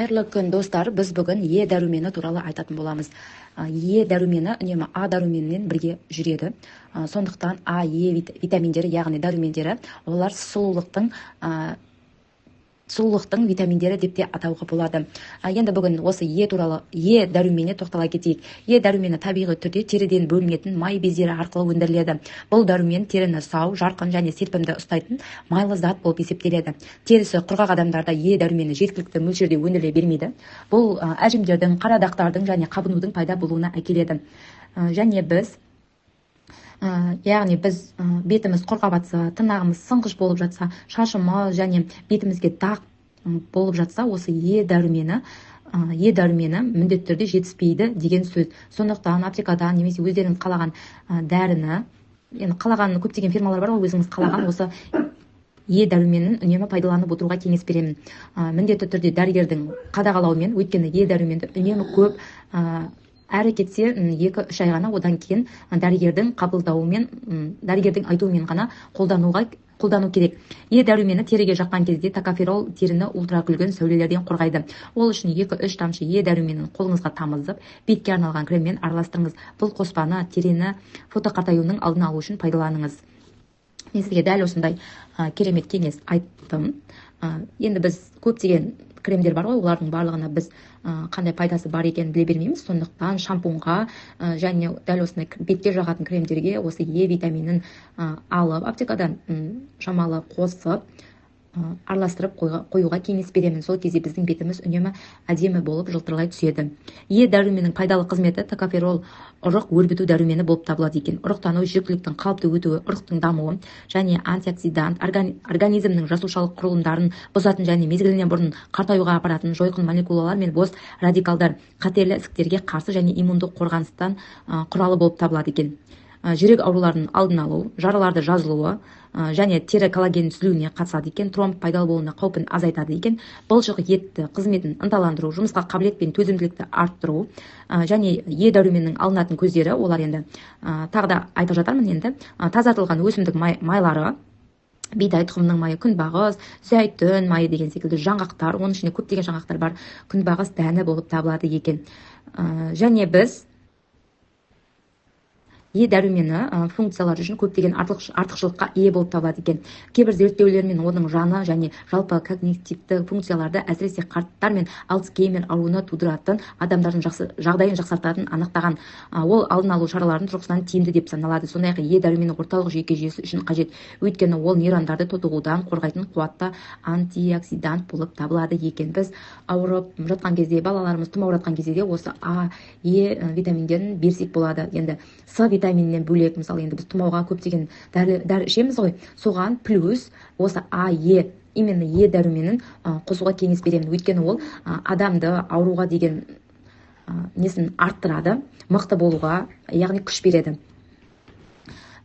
Қайырлы күн, достар! Біз бүгін Е дәрумені туралы айтатын боламыз. Е дәрумені үнемі А дәруменімен бірге жүреді. Сондықтан А, Е витаминдері, яғни дәрумендері, олар сұлулықтың витаминдері деп те атауға болады. Енді бүгін осы Е туралы, Е дәруменіне тоқтала кетейік. Е дәрумені табиғи түрде теріден бөлінетін май бездері арқылы өндіріледі. Бұл дәрумен теріні сау, жарқын және серпімді ұстайтын майлы зат болып есептеледі. Терісі құрғақ адамдарда Е дәрумені жеткілікті мөлшерде өндіріле бермейді. Бұл әжімдердің, қара дақтардың және қабынудың пайда болуына әкеледі. Және біз, яғни біз, бетіміз құрғап жатса, тырнағымыз сынғыш болып жатса, шашымыз және бетімізге дақ болып жатса, осы Е дәрумені міндетті түрде жетіспейді деген сөз. Сондықтан аптекадан немесе өздеріңіз қалаған дәріні, енді қалаған көптеген фирмалар бар ғой, өзіңіз қалаған осы Е дәруменін үнемі пайдаланып отыруға кеңес беремін. Міндетті түрде дәрігердің қадағалауымен, өйткені Е дәруменді үнемі көп, әрі кетсе 2-3 ай ғана, одан кейін дәрігердің қабылдауымен, дәрігердің айтуымен ғана қолдану керек. Е дәрумені теріге жаққан кезде токоферол теріні ультракүлгін сәулелерден қорғайды. Ол үшін 2-3 тамшы Е дәруменін қолыңызға тамызып, бетке арналған креммен араластырыңыз. Бұл қоспаны теріні фотоқартаюының алдын алу үшін пайдаланыңыз. Мен сізге дәл осындай керемет кеңес айттым. Енді біз көптеген кремдер бар ғой, олардың барлығына біз қандай пайдасы бар екенін біле бермейміз. Сондықтан шампуньға және дәл осындай бетке жағатын кремдерге осы Е витаминін алып, аптекадан шамалы қосып, араластырып қоюға кеңес беремін. Сол кезде біздің бетіміз үнемі әдемі болып жылтырлай түседі. Е дәруменінің пайдалы қызметі: токоферол ұрық өрбіту дәрумені болып табылады екен. Ұрықтану, жүктіліктің қалыпты өтуі, ұрықтың дамуы және антиоксидант, организмнің жасушалық құрылымдарын бұзатын және мезгілінен бұрын қартаюға апаратын жойқын молекулалар мен бос радикалдар, қатерлі ісіктерге қарсы және иммундық қорғаныстан құралы болып табылады екен. Жүрек ауруларының алдын алу, жараларды жазылуы және тері коллагенін түзілуіне қатысады екен. Тромб пайда болуына қаупін азайтады екен. Бұлшық етті қызметін ынталандыру, жұмысқа қабілет пен төзімділікті арттыру. Және Е дәруменінің алынатын көздері, олар енді, тағы да айтып жатармын, енді тазартылған өсімдік майлары, бидай тұқымының майы, күнбағыс, зәйтүн майы деген секілді жаңғақтар, оның ішінде көптеген жаңғақтар бар, күнбағыс дәні болып табылады екен. Және біз Е дәрумені функциялары үшін көптеген артықшылыққа ие болып табылады екен. Кейбір зерттеулермен оның жаны және жалпы когнитивті функцияларды, әсіресе қарттар мен Альцгеймер ауруына тудыратын адамдардың жақсы жағдайын жақсартатынын анықтаған. Ол алдын алу шараларының тұрғысынан тиімді деп саналады. Сондай ақ Е дәрумені орталық жүйке жүйесі үшін қажет, өйткені ол нейрондарды тотығудан қорғайтын қуатты антиоксидант болып табылады екен. Біз ауырып жатқан кезде, балаларымыз тұмауратқан кезде де осы А, Е витаминдерін берсек болады. Енді С витаминінен бөлек, мысалы, енді біз тұмауға көптеген дәрі ішеміз ғой, соған плюс осы А, Е, именно Е дәруменін қосуға кеңес беремін, өйткені ол адамды ауруға деген несін арттырады, мықты болуға, яғни күш береді.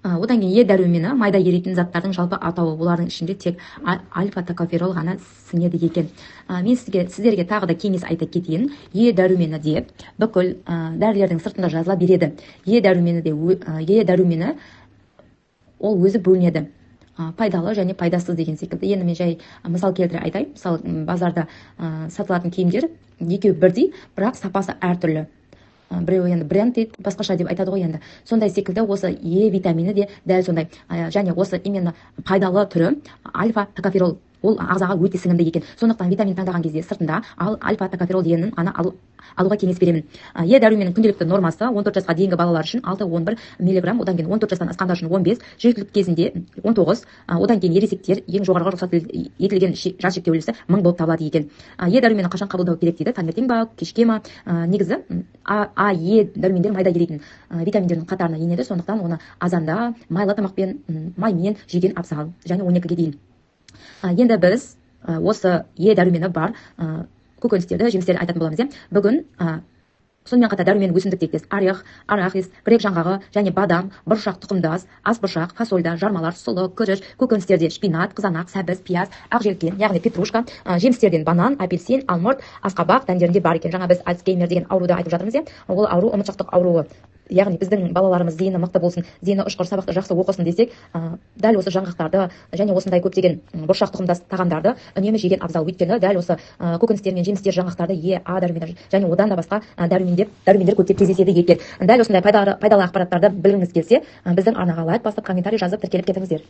Одан кейін Е дәрумені майда еритін заттардың жалпы атауы, олардың ішінде тек альфа токоферол ғана сіңеді екен. Мен сіздерге тағы да кеңес айта кетейін. Е дәрумені деп бүкіл дәрілердің сыртында жазыла береді. Е дәрумені де, Е дәрумені ол өзі бөлінеді, пайдалы және пайдасыз деген секілді. Енді мен жай мысал келтіре айтайын. Мысалы, базарда сатылатын киімдер екеуі бірдей, бірақ сапасы әртүрлі. Біреуі енді бренд дейді, басқаша деп айтады ғой. Енді сондай секілді осы Е витамині де дәл сондай. Және осы именно пайдалы түрі альфа токоферол, ол ағзаға өте сіңімді екен. Сондықтан витамин таңдаған кезде сыртында ал альфа токоферол дегенін ғана алуға кеңес беремін. Е дәруменінің күнделікті нормасы 14 жасқа дейінгі балалар үшін 6-11 миллиграмм, одан кейін 14 жастан асқандар үшін 15, жүктілік кезінде 19, одан кейін ересектер ең жоғарғы рұқсат етілген жас шектеулісі 1000 болып табылады екен. Е дәрумені қашан қабылдау керек дейді, таңертең ба, кешке ма? Негізі А, Е дәрумендер майда еритін витаминдердің қатарына енеді, сондықтан оны азанда майлы тамақпен, маймен жеген абзал және 12-ге дейін. Енді біз осы Е дәрумені бар көкөністерді, жемістерді айтатын боламыз, иә, бүгін. Сонымен қатар дәрумен өсімдік тектес орех, арахис, грек жаңғағы және бадам, бұршақ тұқымдас, ас бұршақ, фасольда, жармалар, сұлы, күріш, көкөністерде шпинат, қызанақ, сәбіз, пияз, ақжелкен, яғни петрушка, жемістерден банан, апельсин, алмұрт, асқабақ дәндерінде бар екен. Жаңа біз Альцгеймер деген ауруды айтып жатырмыз, иә, ол ауру ұмытшақтық ауруы. Яғни біздің балаларымыз зейіні мықты болсын, зейіні ұшқыр, сабақты жақсы оқысын десек, дәл осы жаңғақтарды және осындай көптеген бұршақ тұқымдас тағамдарды үнемі жеген абзал. Өйткені дәл осы көкөністер мен жемістер, жаңғақтарда Е, А дәрумені және одан да басқа дәрумендер көптеп кездеседі екен. Дәл осындай пайдалы ақпараттарды білгіңіз келсе, біздің арнаға лайк басып, комментарий жазып, тіркеліп кетіңіздер.